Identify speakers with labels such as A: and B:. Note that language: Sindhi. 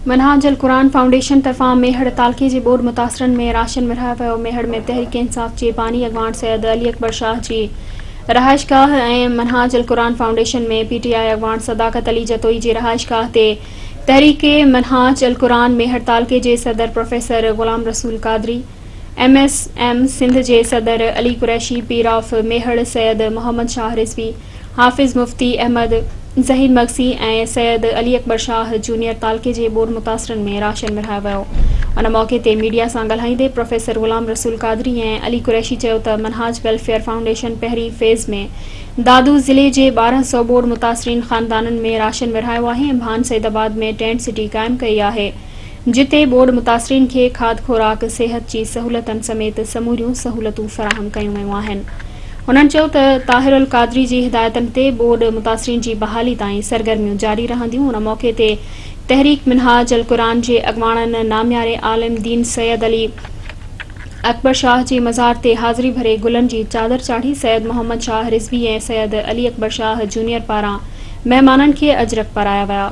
A: منهاج القرآن فائونڊيشن طرفان ميهڙ تعلقي جي ٻوڏ متاثرن ۾ راشن ورهايو ويو، ميهڙ ۾ تحريڪ انصاف جي باني اڳواڻ سيد علي اڪبر شاهه جي رهائشگاهه ۽ منهاج القرآن فائونڊيشن ۾ پي ٽي آء اڳواڻ صداقت علي جتوئي جي رهائشگاهه تي تحريڪ منهاج القرآن ميهڙ تعلقي جي صدر professor Ghulam Rasool Qadri, M S M Sindh جي صدر علي قريشي، پير of Mehar Syed Muhammad Shah Rizvi, Hafiz Mufti Ahmed Zaheer Magsi ۽ Syed Ali Akbar Shah junior تعلقي جي ٻوڏ متاثرن ۾ راشن ورهايو ويو. ان موقعي تي ميڊيا سان ڳالهائيندي پروفيسر غلام رسول قادري ۽ علي قريشي چيو ته منهاج ويلفيئر فائونڊيشن پهرين فيز ۾ دادو ضلعي جي 1200 ٻوڏ متاثرين خاندانن ۾ راشن ورهايو آهي ۽ ڀان سيد آباد ۾ ٽينٽ سٽي قائم ڪئي آهي جتي ٻوڏ متاثرين کي کاڌ خوراڪ، صحت جي سهولتن سميت سموريون سهولتون فراهم ڪيون ويون آهن. هنن چيو ته طاهر القادري جي هدايتن تي ٻوڏ متاثرين جي بحالي تائين سرگرميون جاري رهنديون. ان موقعي تي تحريڪ منهاج القرآن جي اڳواڻن نامياري عالم دين سيد علي اڪبر شاهه جي مزار تي حاضري ڀري گلن جي چادر چاڙهي سيد محمد شاهه رضوي ۽ سيد علي اڪبر شاهه جونيئر پاران مهمانن کي اجرڪ پارايا ويا.